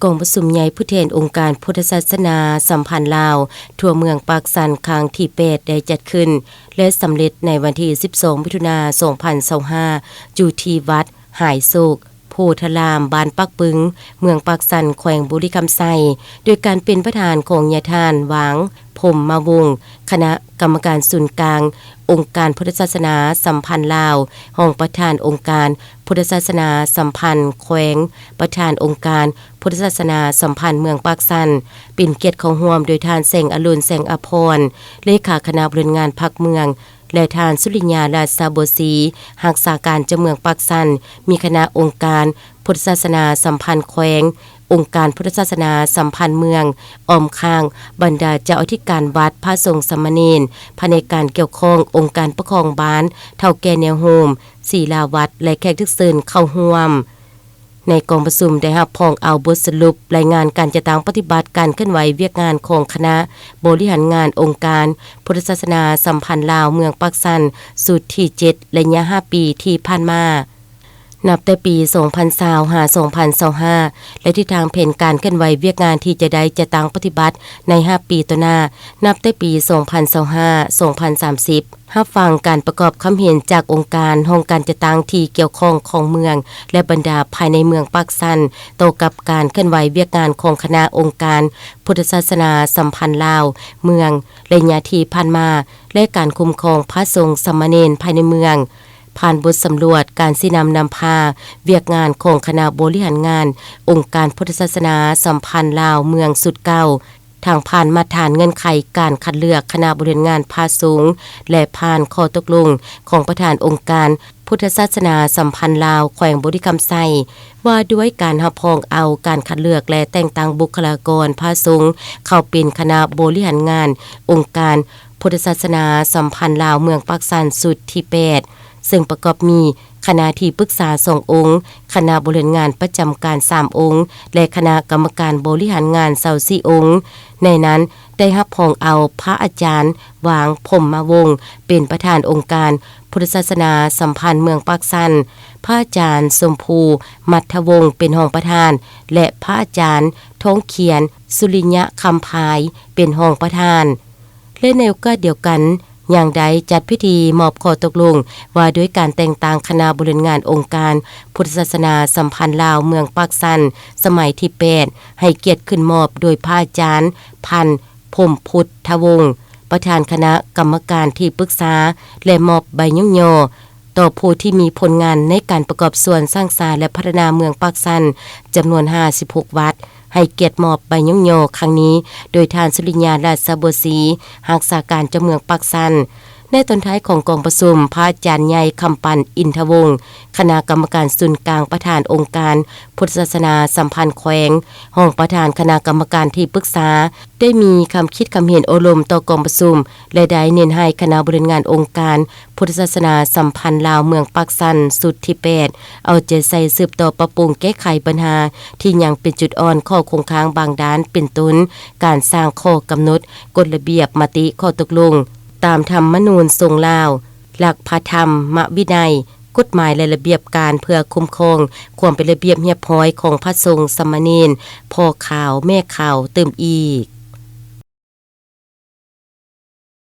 ກອງປະຊຸມໃຫຍ່ຜູ້ແທນອົງການພຸດທະສາສະໜາສຳພັນລາວ ທົ່ວເມືອງປາກຊັນ ຄັ້ງທີແປດ ໄດ້ຈັດຂຶ້ນ ແລະ ສຳເລັດໃນວັນທີສິບສອງ ມິຖຸນາ ສອງພັນຊາວຫ້າ ຢູ່ທີ່ວັດຫາຍໂສກ ໂພທະລາມ ບ້ານປາກປຶງ ເມືອງປາກຊັນ ແຂວງບໍລິຄຳໄຊ ໂດຍການເປັນປະທານຂອງຍາທ່ານ ຫວ່າງ ພົມມະວົງ ຄະນະກຳມະການສູນກາງອົງການພຸດທະສາສະໜາສຳພັນລາວ, ຮອງປະທານອົງການພຸດທະສາສະໜາສຳພັນແຂວງ, ປະທານອົງການພຸດທະສາສະໜາສຳພັນເມືອງປາກຊັນ, ເປັນກຽດເຂົ້າຮ່ວມໂດຍທ່ານ ແສງອະລຸນ ແສງອະພອນ ເລຂາຄະນະບໍລິຫານງານພັກເມືອງ ແລະ ທ່ານ ສຸລິຍາ ລາຊະບົວສີ ຮັກສາການເຈົ້າເມືອງປາກຊັນ, ມີຄະນະອົງການພຸດທະສາສະໜາສຳພັນແຂວງ, ອົງການພຸດທະສາສະໜາສຳພັນເມືອງ, ອ້ອມຂ້າງບັນດາເຈົ້າອະທິການວັດ, ພະສົງສາມະເນນ, ພະແນກການກ່ຽວຂ້ອງ, ອົງການປົກຄອງບ້ານ, ເຖົ້າແກ່ແນວໂຮມ, ສີລາວັດ ແລະ ແຂກຖືກເຊີນເຂົ້າຮ່ວມ. ໃນກອງປະຊຸມໄດ້ຮັບຮອງເອົາບົດສະຫຼຸບລາຍງານການຈັດຕັ້ງປະຕິບັດການເຄື່ອນໄຫວວຽກງານຂອງຄະນະບໍລິຫານງານອົງການພຸດທະສາສະໜາສຳພັນລາວເມືອງປາກຊັນ ຊຸດທີເຈັດ ໄລຍະຫ້າປີທີ່ຜ່ານມາ. ນັບແຕ່ປີສອງພັນຊາວ ຫາ ສອງພັນຊາວຫ້າ ແລະ ທິດທາງແຜນການເຄື່ອນໄຫວວຽກງານທີ່ຈະໄດ້ຈັດຕັ້ງປະຕິບັດໃນຫ້າປີຕໍ່ໜ້າ, ນັບແຕ່ປີສອງພັນຊາວຫ້າ ສອງພັນສາມສິບ ຮັບຟັງການປະກອບຄຳເຫັນຈາກອົງການ, ຫ້ອງການຈັດຕັ້ງທີ່ກ່ຽວຂ້ອງຂອງເມືອງ ແລະ ບັນດາພາຍໃນເມືອງປາກຊັນ ຕໍ່ກັບການເຄື່ອນໄຫວວຽກງານຂອງຄະນະອົງການພຸດທະສາສະໜາສຳພັນລາວເມືອງ ໄລຍະທີ່ຜ່ານມາ ແລະ ການຄຸ້ມຄອງພະສົງສາມະເນນພາຍໃນເມືອງ. ຜ່ານບົດສຳຫຼວດການຊີ້ນຳນຳພາວຽກງານຂອງຄະນະບໍລິຫານງານອົງການພຸດທະສາສະໜາສຳພັນລາວເມືອງຊຸດເກົ່າ, ທັງຜ່ານມາດຖານເງື່ອນໄຂການຄັດເລືອກຄະນະບໍລິຫານງານພະສົງ ແລະ ຜ່ານຂໍ້ຕົກລົງຂອງປະທານອົງການພຸດທະສາສະໜາສຳພັນລາວແຂວງບໍລິຄຳໄຊ ວ່າດ້ວຍການຮັບຮອງເອົາການຄັດເລືອກ ແລະ ແຕ່ງຕັ້ງບຸກຄະລາກອນພະສົງເຂົ້າເປັນຄະນະບໍລິຫານງານອົງການ ພຸດທະສາສະໜາສຳພັນລາວເມືອງປາກຊັນຊຸດທີແປດ ເຊິ່ງປະກອບມີຄະນະທີ່ປຶກສາສອງອົງ, ຄະນະບໍລິຫານງານປະຈຳການສາມອົງ ແລະ ຄະນະກຳມະການບໍລິຫານງານຊາວສີ່ອົງ. ໃນນັ້ນໄດ້ຮັບຮອງເອົາພະອາຈານ ຫວ່າງ ພົມມະວົງ ເປັນປະທານອົງການພຸດທະສາສະໜາສຳພັນເມືອງປາກຊັນ, ພະອາຈານ ຊົມພູ ມັດທະວົງ ເປັນຮອງປະທານ ແລະ ພະອາຈານ ທອງຂຽນ ສຸລິຍະຄຳພາຍ ເປັນຮອງປະທານ. ແລະ ໃນໂອກາດດຽວກັນ ຍັງໄດ້ຈັດພິທີມອບຂໍ້ຕົກລົງວ່າດ້ວຍການແຕ່ງຕັ້ງຄະນະບໍລິຫານງານອົງການພຸດທະສາສະໜາສຳພັນລາວເມືອງປາກຊັນ ສະໄໝທີແປດ ໃຫ້ກຽດຂຶ້ນມອບໂດຍພະອາຈານ ພັນ ພົມພຸດທະວົງ ປະທານຄະນະກຳມະການທີ່ປຶກສາ ແລະ ມອບໃບຍ້ອງຍໍຕໍ່ຜູ້ທີ່ມີຜົນງານໃນການປະກອບສ່ວນສ້າງສາ ແລະ ພັດທະນາເມືອງປາກຊັນ ຈຳນວນຫ້າສິບຫົກວັດ ໃຫ້ກຽດມອບໃບຍ້ອງຍໍຄັ້ງນີ້ ໂດຍທ່ານ ສຸລິຍາ ລາຊະບົວສີ ຮັກສາການເຈົ້າເມືອງປາກຊັນ. ໃນຕອນທ້າຍຂອງກອງປະຊຸມ, ພະອາຈານໃຫຍ່ ຄຳປັນ ອິນທະວົງ ຄະນະກຳມະການສູນກາງ ປະທານອົງການພຸດທະສາສະໜາສຳພັນແຂວງ, ຮອງປະທານຄະນະກຳມະການທີ່ປຶກສາ ໄດ້ມີຄຳຄິດຄຳເຫັນໂອ້ລົມຕໍ່ກອງປະຊຸມ ແລະ ໄດ້ເນັ້ນໃຫ້ຄະນະບໍລິຫານງານອົງການ ພຸດທະສາສະໜາສຳພັນລາວເມືອງປາກຊັນ ຊຸດທີແປດ ເອົາໃຈໃສ່ສືບຕໍ່ປັບປຸງແກ້ໄຂບັນຫາທີ່ຍັງເປັນຈຸດອ່ອນ, ຂໍ້ຄົງຄ້າງບາງດ້ານ ເປັນຕົ້ນ ການສ້າງຂໍ້ກຳນົດ, ກົດລະບຽບ, ມະຕິ, ຂໍ້ຕົກລົງຕາມທຳມະນູນຊົງລາວ, ຫຼັກພະທຳມະວິໄນ, ກົດໝາຍ ແລະ ລະບຽບການ ເພື່ອຄຸ້ມຄອງຄວາມເປັນລະບຽບຮຽບຮ້ອຍຂອງພະສົງສາມະເນນ, ພໍ່ຂາວ, ແມ່ຂາວ ຕື່ມອີກ.